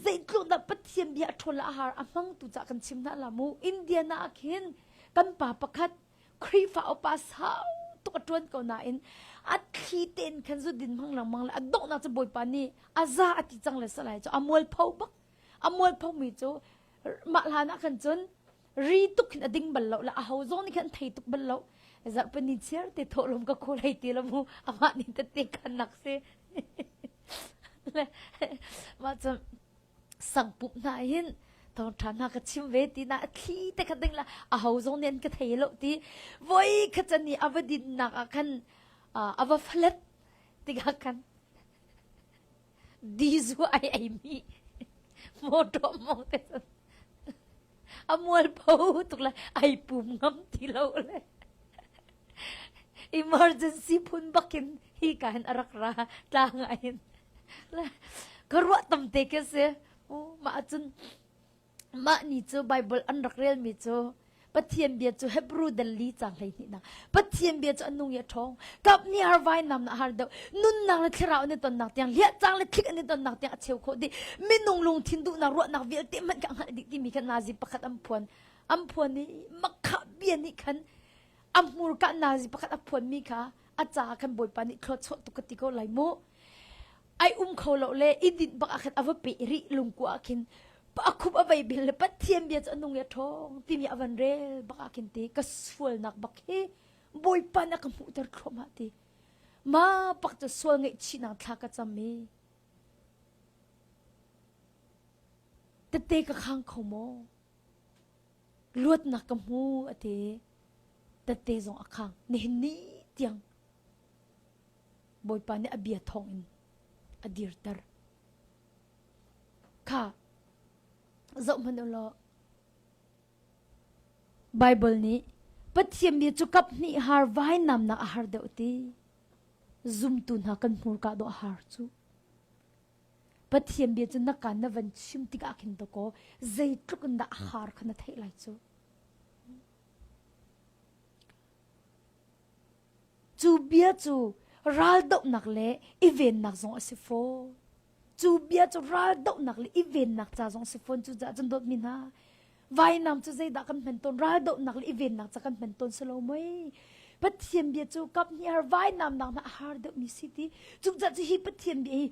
zeitluk dah Pathian bia a ṭhawn le a har a hmangtu cah kan chim hna la mu. Indiana ah khin kan pa pakhat Khrihfa upa sau tuk a ṭuan ko nain a thli tein khan zu din hmang lengmang le a donghnak cu Bawipa nih a za a ti cang le salai cu a mualpho bak. A mualpho mi cu mah hlan ah khan cun ri tuk khin a ding bal lo le aho zong nih khan thei tuk bal lo. Zarhpini chiar te thawhlawm ka khawl hei ti lo mu amah nih tette khan nak si. Le mah cun sangpup hna hin thawngṭha hna ka chim ve ti na a thli te kha ding la a ho zong nih an ka thei lo ti voi kha can i a va dinnak ah khan a va falet tikah khan dizu ai ei mi motor mong te cun a mualpho tuk le ai pum ngam ti lo le emergency phun bakin hi ka hin a rak ra tlang ah hin ka ruah tam te khi si mah cun mah ni cu Bible an rak relmi cu Pathian bia cu Hebrew dal li cang 12 nak Pathian bia cu an nung i a ṭhawng kap ni har vainam na har deuh nunnak le thlarau an i tonnak tiang hliah cang le thlik an i tonnak tiang a cheu khawh dih minung lungthin duhnak ruahnak vialte hmanh kha hngalh dih timi kha nazi pakhat an phuan an phuan i makha bia nih khan a hmurka nazi pakhat a phuanmi kha a caah khan Bawipa nih thluachuah tuk ka ti ko lai mu ai um kho lo le i dinh bak ah khan a va pe rih lungkua ah khin a khup a vei bil le Pathian bia cu a nung i a ṭhawng timi a van rel bak ah khin ti ka sualnak bak hi Bawipa nih a ka hmuhter thluahmah ti ma pak cu sual ngaihchihnak thla ka cam i tete ka khang kho maw luatnak ka hmu a ti tette zong a khang nihin ni tiang Bawipa nih a bia thawng in a dirter. Kha zoh hmanh u law Bible nih Pathian bia cu kap hnih har vainamnak a har deuh ti zumtu hna kan hmurka dawh a har cu. Pathian bia cu na kaan na van chim tikah khin dakaw zeitluk in dah a har kha na theih lai cu. Cu bia cu raldohnak le i vennak zong a si fawn. Cu bia cu raldohnak le i vennak ca zong a si fawn. Cucaah cun dawtmi hna, vainam cu zeidah kan hman tawn? Raldohnak le i vennak ca kan hman tawn si lo mei? Pathian bia cu kap hnih har vainam nak hna a har deuhmi si ti. Cucaah cu hi Pathian bia hi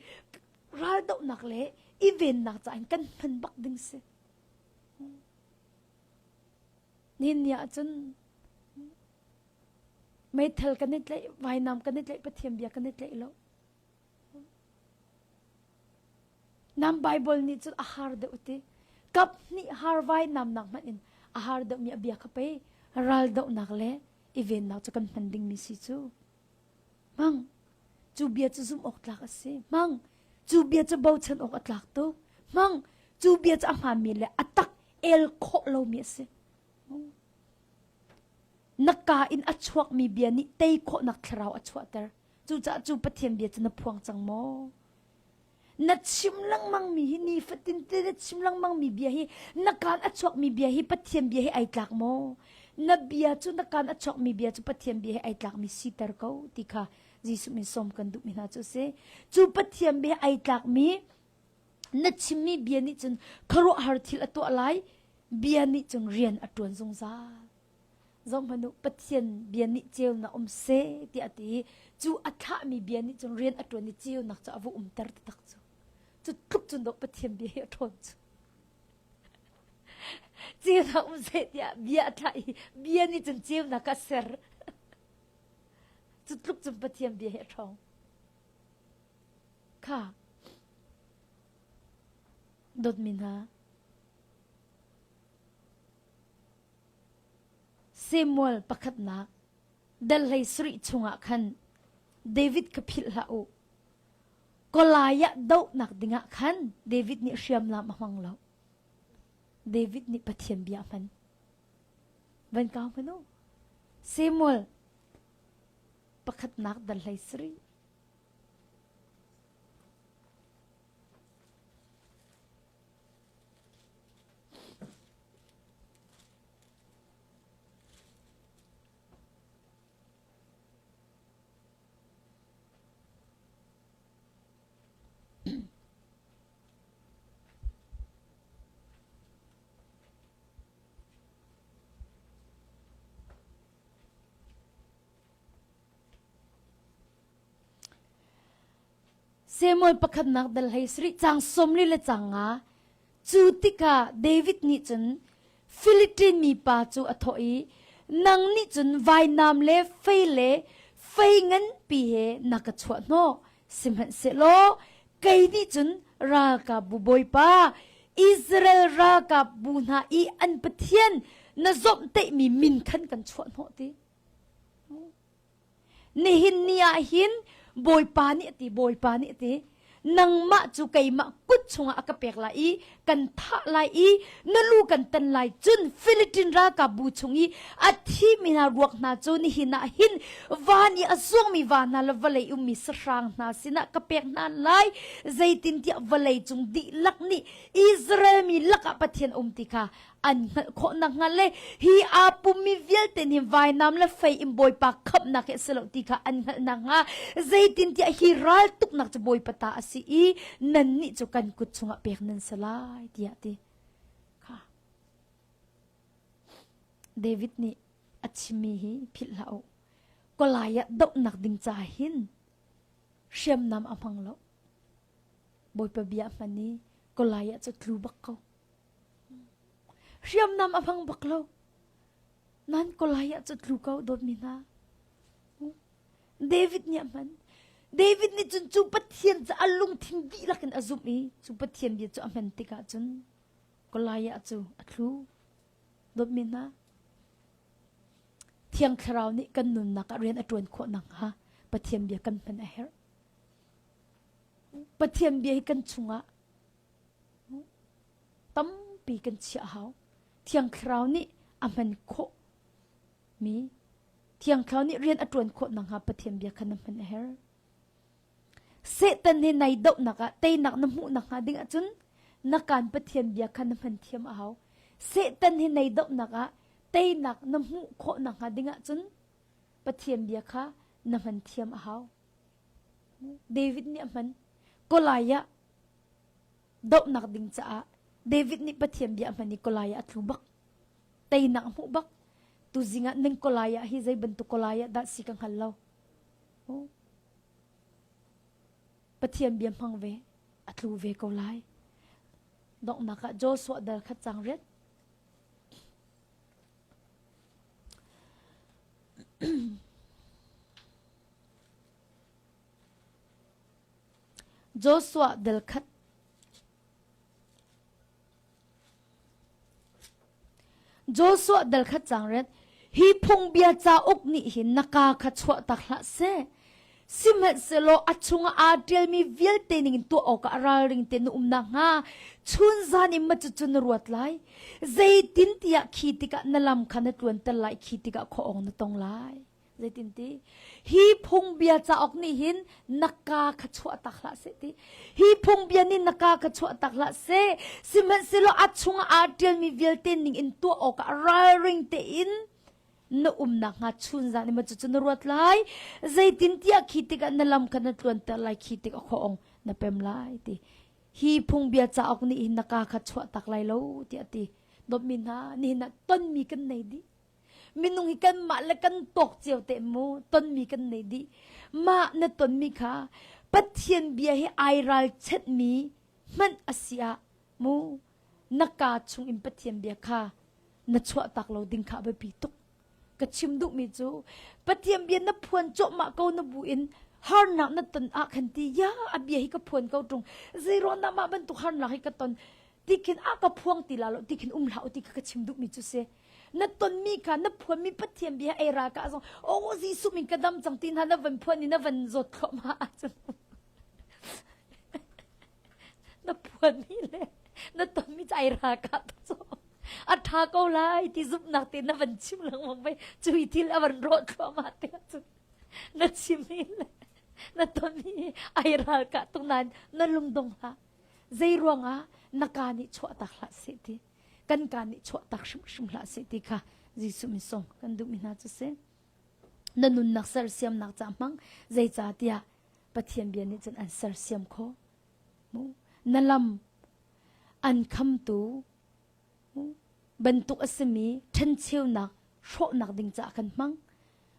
raldohnak le i vennak ca in kan hman bak ding si. Nihin ni ahcun Meithal kan i tlaih, vainam kan i tlaih, Pathian bia kan i tlaih lo. Nam Bible nih cun a har deuh ti. Kap hnih har vainam nak hmanh in a har deuhmi a bia kha pei ral dohnak le i vennak cu kan hman dingmi si cu. Hmang. Cu bia cu zumh awk tlak a si. Hmang. Cu bia cu bochan awk a tlak tuk. Hmang. Cu bia cu a hmaanmi le a tak el khawh lomi a si. Na kaa in a chuakmi bia nih tei khawhnak thlarau a chuahter. Cucaah cu Pathian bia cu na phuang cang maw? Na chim lengmangmi hi nifatin te na chim lengmangmi bia hi na kaan a chuakmi bia hi Pathian bia hi ai tlak maw? Na bia cu na kaan a chuakmi bia cu Pathian bia hi ai tlakmi siter ko ti kha Jesuh min sawm kan duhmi hna cu a si. Cu Pathian bia ai tlakmi na chimmi bia nih cun khuaruahhar thil a tuah lai bia nih cun rian a ṭuan zungzal zohhmanh u Pathian bia nih ceunak um seh tiah a ti i cu a thlahmi bia nih cun rian a ṭuan i ceunak cu a va umter taktak cu cu tluk cun dawh Pathian bia hi a ṭhawn cu ceunak um seh tiah bia a thlah i bia nih cun ceunak a ser cu tluk cun Pathian bia hi a ṭhawng Kha dawtmi hna Samuel pakhatnak dal hlei sarih chungah khan David kha philh hlah u. Goliath dohnak dingah khan David nih hriamnam a hmang lo. David nih Pathian bia a hman. Van kau hmanh u. Samuel pakhatnak dal hlei sarih. Samuel pakhatnak dal hlei sarih cang 40 le cang nga Cu tikah David nih cun Philitin mipa cu a thawh i, Nang nih cun vainam le fei le fei nganpi he na ka chuah hnawh. Sihmanhsehlaw kei nih cun ralkapbu bawipa, Israel ralkapbu hna i an Pathian na zawmhtaihmi min khan kan chuah hnawh ti. Nihin ni ah hin Bawipa nih a ti, Bawipa nih a ti, nangmah cu keimah kut chungah a ka pek lai i kan thah lai i na lu kan tan lai cun Philippine ralkapbu chung i a thimi hna ruak hna cu nihin ah hin van i a zuangmi va hna le vawlei ummi sahrang hna sinah ka pek hna lai zeitintiah vawlei cung dihlak nih Israel mi lakah Pathian um ti kha an hngalh khawh nakhnga le hi aa pummi vialte nih vainam le fei in Bawipa khamhnak hi a si lo ti kha an hngalh nakhnga zeitintiah hi raltuknak cu Bawipa ta a si i nannih cu kan kut chungah pek nan si lai tiah ti kha David nih a chimmi hi philh hlah u Goliath dohnak ding ca hin hriamnam a hmang lo Bawipa bia a hman i Goliath cu tlu bak ko Hriamnam a hmang bak lo. Nan Goliath cu tlu ko dawtmi hna. David nih a hman. David nih cun cu Pathian cu a lungthin dihlak in a zumh i cu Pathian bia cu a hman tikah cun Goliath cu a thlu. Dawtmi hna, Thiang Thlarau nih kan nunnak ah rian a ṭuan khawh nakhnga Pathian bia kan hman a herh. Pathian bia hi kan chungah Tampi kan chiah a hau. Thiang Thlarau nih a hman khawh mi Thiang Thlarau nih rian a ṭuan khawh nakhnga Pathian bia kha na hman a herh. Satan he nai dohnak ah teinak na hmuh nakhnga ding ahcun na kaan Pathian bia kha na hman thiam a hau. Satan he nai dohnak ah teinak na hmuh khawh nakhnga ding ahcun Pathian bia kha na hman thiam a hau. David nih a hman. Goliath dohnak ding caah David nih Pathian bia a hman i Goliath a tlu bak. Teinak a hmuh bak. Tuzing ah ning Goliath hi zei bantuk Goliath dah si ka hngal lo. Pathian bia hmang ve, a tlu ve ko lai. Donghnak ah Joshua dal khat cang riat. Joshua dal khat Joshua dal khat cang ret hi phungbia cauk nih hin na ka kha chuah tak hlah seh sihmanhsehlaw a chungah aa ṭialmi vialte ningin tuah awkah a ralring te na um nakhnga chun zan in macucu na ruat lai zeitin tiah khi tikah na lam kha na tluanter lai khi tikah khuaawng na tong lai Zeitinti hi phungbia cauk nih hin na ka kha chuah tak hlah seh ti. Hi phungbia nih na ka kha chuah tak hlah seh. Sihmanhsehlaw a chungah aa ṭialmi vialte ning in tuah awkah ralring tein na um nakhnga chun zan in maw cucu na ruat lai. Zeitintiah khi tikah na lam kha na tluanter lai, khi tikah khuaawng na pem lai ti. Hi phungbia cauk nih hin na ka kha chuah tak lai lo tiah a ti. Dawtmi hna, nihin ah tonmi kan nei dih. Minung hi kanmah le kan tawk cio te mu tonmi kan nei dih. Mah na tonmi kha Pathian bia hi ai ralchanhmi hmanh a si ah mu na kaa chung in Pathian bia kha na chuah tak lo ding kha a biapi tuk. Ka chim duhmi cu Pathian bia na phuan cuahmah ko na bu in harnak na ton ah khan ti ya a bia hi ka phuan ko ṭung zeiruang dah mah bantuk harnak hi ka ton ti khin a ka phuang ti la lo ti khin um hlah u ti kha ka chim duhmi cu si. Na tonmi kha na phuanmi Pathian bia ei ral ka zong oh Jesuh min ka dam cang ti hna na van phuan i na van zawt thluahmah ahcun na phuanmi le na tonmi cu ai ral ka to a ṭha ko lai ti zumhnak te na van chim lengmang vai cui thil a van rawh thluahmah te ahcun na chimmi le na tonmi ai ral ka tuk nain na lungdong hlah zei ruangah na ka nih chuah tak hlah seh ti kan kaa nih chuah tak hrimhrim hlah seh ti kha Jesuh min sawm kan duhmi hna cu si. Na nunnak sersiamnak ca hmang zeicahtiah Pathian bia nih cun an sersiam khawh. Na lam an khamtu bantuk a simi ṭhencheunak hrawhnak ding caah kan hmang.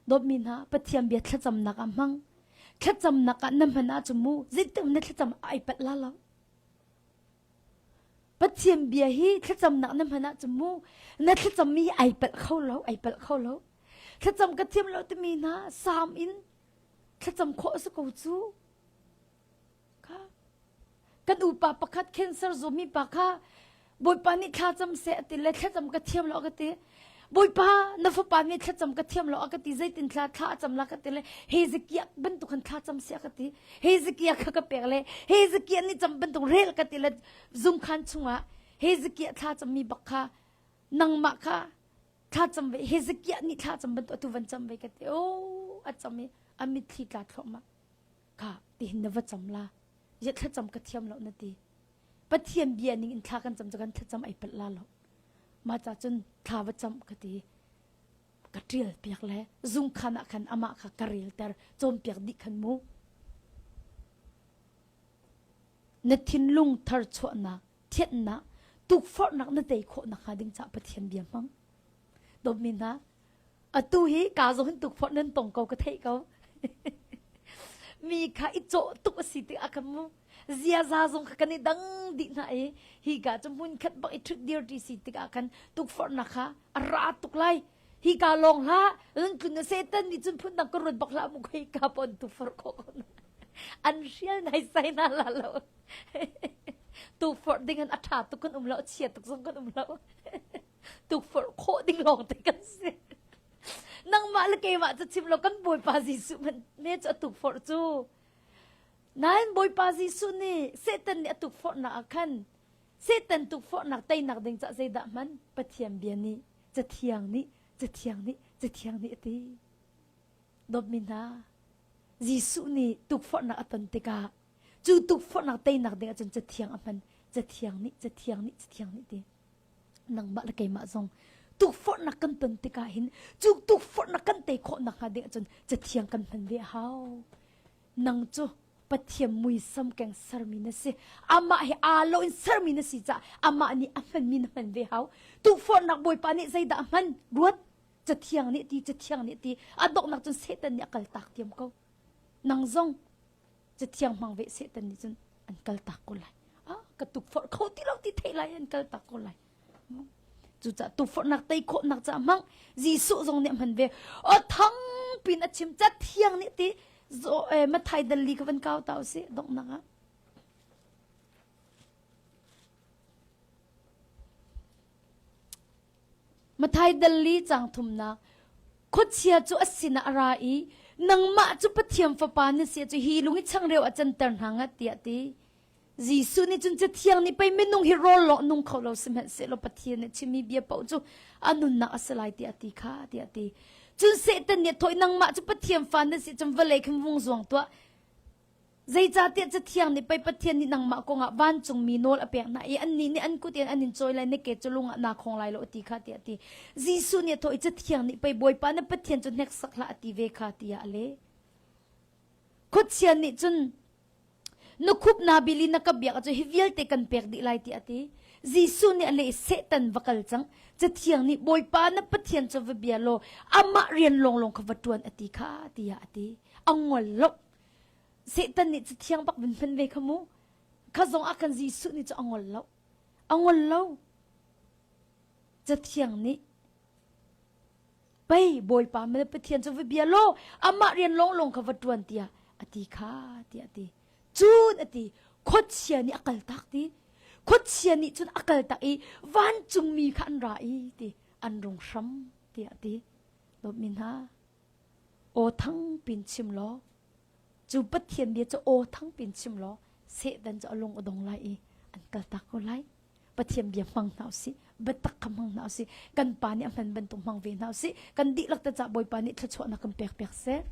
Dawtmi hna Pathian bia thlacamnak ah hmang. Thlacamnak ah na hman ahcun mu zeitik na thlacam ai palh la lo. Pathian bia hi thlacamnak na hman ahcun mu na thlacammi hi ai palh kho lo, ai palh kho lo. Thlacam ka thiam lo timi hna Salm in thlacam khawh a si ko cu. Kha kan upa pakhat cancer zawmi pa kha Bawipa nih thlacam seh a ti le thlacam ka thiam lo a ka ti. Bawipa na fapa nih thlacam ka thiam lo a ka ti zeitin thla thla a cam la ka ti le Hezekiah bantuk khan thlacam seh a ka ti. Hezekiah kha ka pek le Hezekiah nih cam bantuk rel ka ti le zungkhan chungah Hezekiah thlacammi bak kha nangmah kha thlacam ve Hezekiah nih thlacam bantuk atu van cam ve ka ti. Oh a cam i a mitthli tla thluahmah. Kha tihin na va cam la. Ye thlacam ka thiam lo na ti. Pathian bia ning in thla kan cam cu kan thlacam ai palh la lo. Mah ca cun thla va cam ka ti. Ka ṭial piak le zungkhan ah khan amah kha ka relter cawnpiak dih khan mu. Na thinlung tharchuahnak, thianhnak, tukforhnak na tei khawh nakhnga ding caah Pathian bia hmang. Dawtmi hna, atu hi ka zong hin tukforh nan tong ko ka theih ko. Mi kha i cawh tuk a si tikah khan mu ziaza zong kha kan i dang dih hna i hi ka cu hmun khat bak i ṭhut dir ṭi si tikah khan tukforhnak kha a ra tuk lai. Hi ka lawng hlah, nan tlun na Satan nih cun phun dang ka ruat bak hlah mu khoi ka pon tukforh khawh ko na. An hrial nai sai na la lo. Tukforh ding an a ṭha tuk kan um lo, a chia tuk zong kan um lo. Tukforh khawh ding lawng te kan si. Nangmah le keimah cu chim lo kan Bawipa Jesuh hmanh ne cu a tukforh cu. Nain Bawipa Jesuh nih Satan nih a tukforhnak ah khan Satan tukforhnak teinak ding cah zeidah hman Pathian bia nih Cathiang nih Cathiang nih Cathiang nih a ti. Dawtmi hna, Jesuh nih tukforhnak a ton tikah cu tukforhnak teinak ding ahcun Cathiang a hman. Cathiang nih Cathiang nih Cathiang nih ti. Nangmah le keimah zong tukforhnak kan ton tikah hin cu tukforhnak kan tei khawh nakhnga ding ahcun Cathiang kan hman ve a hau. Nang cu Pathian muisam keng sermi na si. Amah he aa lo in sermi na si caah amah nih a hmanmi na hman ve hau. Tukforhnak Bawipa nih zeidah a hman? Ruat. Cathiang nih ti, Cathiang nih ti. A donghnak cun Satan nih a kaltak tiam ko. Nang zong Cathiang hmang ve Satan nih cun an kaltak ko lai. Ah, ka tukforh kho ti lo ti theih lai an kaltak ko lai. Cucaah tukforhnak tei khawhnak caah hmang Jesuh zong nih a hman ve. O thang pin a chim Cathiang nih ti Mathai dal li ka van kau ta usih donghnak ah. Mathai dal li cang thumnak khuachia cu a sinah a ra i nangmah cu Pathian fapa na si cu hi lung i changreu a canter hna ngat tiah ti. Jesuh nih cun Cathiang nih pei minung hi rawl lawng nung kho lo sihmanhsehlaw Pathian nih chimmi bia paoh cu a nunnak a si lai tiah a ti kha tiah a ti. Cun Satan nih a thawh i nangmah cu Pathian fa na si cun vawlei khin vung zuang tuah. Zeicahtiah Cathiang nih pei Pathian nih nangmah kongah vancungmi nawl a pek hna i annih nih an kut in an in cawi lai, na ke cu lung ah naa khong lai lo a ti kha tiah a ti. Jesuh nih a thawh i Cathiang nih pei Bawipa na Pathian cu hneksak hlah a ti ve kha tiah a leh. Khuachia nih cun Na khup naa bil i na ka biak ahcun hi vialte kan pek dih lai tiah a ti. Jesuh nih a leh i Satan va kal cang. Cathiang nih Bawipa na Pathian cu va bia law amah rian lawnglawng kha va ṭuan a ti kha tiah a ti. A ngol lo. Satan nih cathiang bak vun hman ve kha mu. Kha zong ah khan Jesuh nih cu a ngol lo. A ngol lo. Cathiang nih Pei Bawipa na Pathian cu va bia law amah rian lawnglawng kha va ṭuan tiah a ti kha tiah a ti. Cun a ti khuachia nih a kaltak ti. Khuachia nih cun a kaltak i vancungmi kha an ra i ti an rung hram tiah a ti. Dawtmi hna, aw thang pin chim law cu Pathian bia cu aw thang pin chim law Satan cu a lung a dong lai i an kaltak ko lai. Pathian bia hmang hna usih biatak kha hmang hna usih kan pa nih a hman bantuk hmang ve hna usih kan dihlak te cah Bawipa nih thluachuahnak kan pek piak seh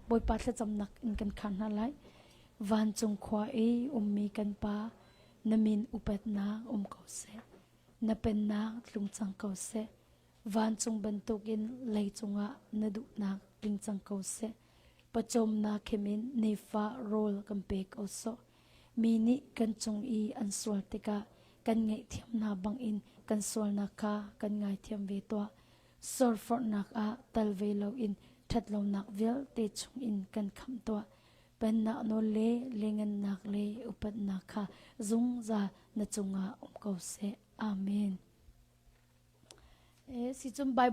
Bawipa thlacamnak in kan khar hna lai vancung khua i ummi kan pa na min upatnak um ko seh na pennak tlung cang ko seh vancung bantukin leicung ah na duhnak tling cang ko seh pawcawmnak khemin nifa rawl kan pe ko sawh Mi nih kan cung i an sual tikah kan ngaihthiam hna bangin kan sualnak kha kan ngaithiam ve tuah. Sorforhnak ah tal ve loin ṭhatlonak vialte chungin kan khamh tuah. Pennak nawl le lengannak le upatnak kha zungzal na cungah um ko seh. Amen. Eh, si cun Bible.